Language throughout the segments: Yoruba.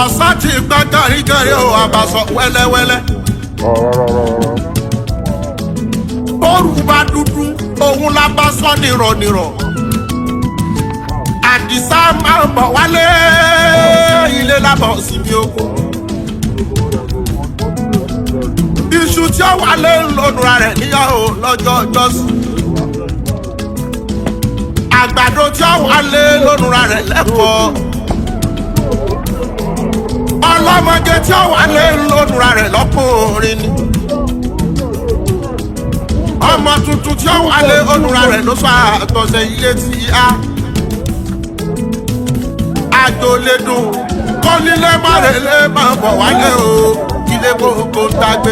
Ọ̀sán ti gbọ́n gàrígàrí o, àbàṣọ wẹ́lẹ́wẹ́lẹ́. Bóòrù bá dúdú, òun la bá sọ nìrọ̀nìrọ̀. Àdìsá máa ń bọ̀ wálé, ilé lábọ̀ síbi oko. Iṣu tí ó wálé ń lónúra rẹ̀ níyàwó lọ́jọ́ jọ́sí. Àgbàdo tí ó wálé lónúra rẹ̀ lẹ́kọ̀ọ́. Ọlọ́mọge tí ó wálé ń lónúra rẹ̀ lọ́kùnrin ni. Ọmọ tuntun tí ó wálé onúra rẹ̀ ló sọ àtọ̀sẹ̀ ilé tí a. Àjò lè dùn kọ́nílé márèlé máa bọ̀ wálé o, ilé gbogbo ń dágbé.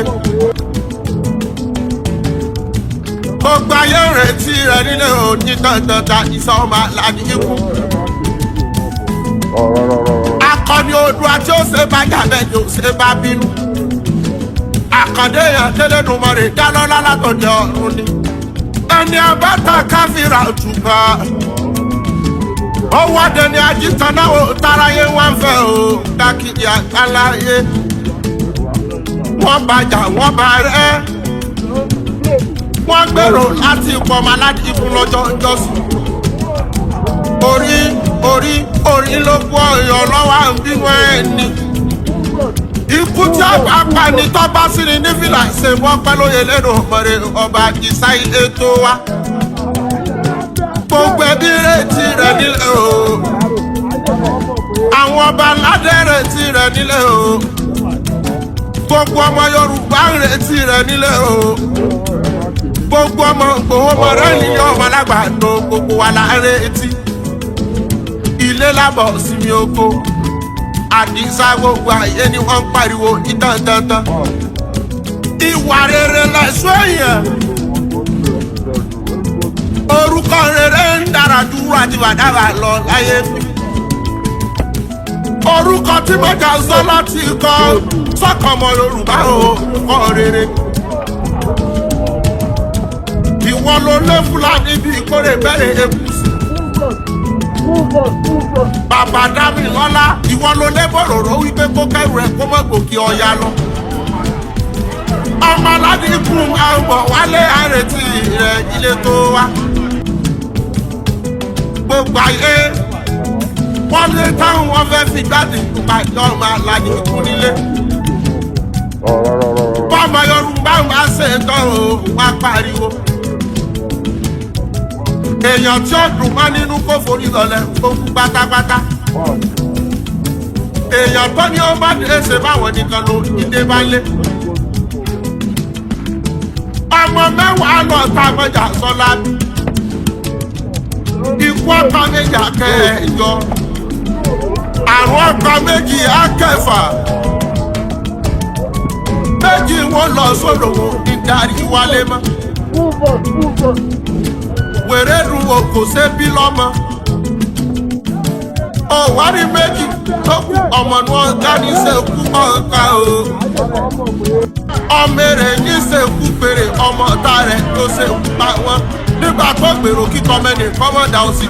Gbogbo ayé ń retí rẹ̀ nílé o ní dandan ìsọ̀ọ́mà làdí ikú. Akọni Oòduà tí ó ṣe bá jà bẹ́ẹ̀ ni ó ṣe bá bínú. Àkàndé yẹn tẹ́lẹ̀dùnmọ́rè dálọ́lá látọ̀dẹ̀ ọ̀run ni. Ẹni abáta káfíra òtùpá. Ó wá dẹni ajítanáwó táráyé wá ń fẹ́ o, káàkiri àgbáláyé. Wọ́n bàjà wọ́n bá rẹ́. Wọ́n gbèrò láti pọ̀mọ́ aládìkú lọ́jọ́ ìjọsìn. Orí orí orí ló kú ọ̀yọ́ lọ́wọ́ à ń bímọ ẹni. Ikú tí a bá pa ni tó bá sí ni ní fìlà ṣe wọ́n pẹ́ lóye lẹ́nu ọ̀mọ̀rẹ́ ọba ìsá ilé tó wá. Gbogbo ẹbí retí rẹ̀ nílé o. Àwọn ọba aládé retí rẹ̀ nílé o. Gbogbo ọmọ Yorùbá ń retí rẹ̀ nílé o. Gbogbo ọmọ Ìgbòho mọ̀rẹ́ nílé ọmọ alágbàdo gbogbo wa la ń retí. Ilé lábọ̀ sinmi oko. Àdìsá gbogbo ayé ni wọ́n ń pariwo ní dandandan. Ìwà rere lẹ̀ṣọ́ èèyàn. Orúkọ rere ń dára ju àti bàdàbà lọ láyé mi. Orúkọ tí mọ̀jà sọ láti kọ sọ́kàn ọmọ Yorùbá o, orúkọ rere. Ìwọ ló lé Fúlàní bíi kórè bẹ́rẹ̀ Èkúsì. Bàbá Dámilọ́lá, ìwọ ló lé bòròró wípé kó kẹ́rù ẹ̀ kó mọ́ gòkè ọya lọ. Ọmọ aládìkú máa ń bọ̀ wálé àrètí rẹ̀ ilé tó wá. Gbogbo ayé wọ́n lé táwọn wọn fẹ́ fi gbádùn ìpàdé ọmọ aládìkú nílé. Bọ́mọ Yorùbá máa ṣe tán o, wá pariwo. Èèyàn tí ó dùn mọ́ nínú kó forí lọlẹ̀ kó kú pátápátá. Èèyàn tó ní ó má dé ṣe báwọn nìkan ló ìdè bá lé. Ọmọ mẹ́wàá lọ tá a mọ̀jà sọ́lá bí. Ikú ọkọ méjì akẹ́ẹ̀jọ. Àrùn ọkọ méjì akẹ́fà. Méjì wọn lọ sódò wọn ní darí wálé mọ́. Wèrè dùn wò kò ṣe bí lọ́mọ. Ọ̀wárí méjì tó kù ọmọ ní ọ̀gá ní sẹ́kù ọ̀ka o. Ọmọ èrè ní sẹ́kù péré ọmọ ọ̀tá rẹ̀ ló ṣe pa wọ́n. Nígbà tó gbèrò kíkọ́ mẹ́ni kọ́mọ́dà ó sì.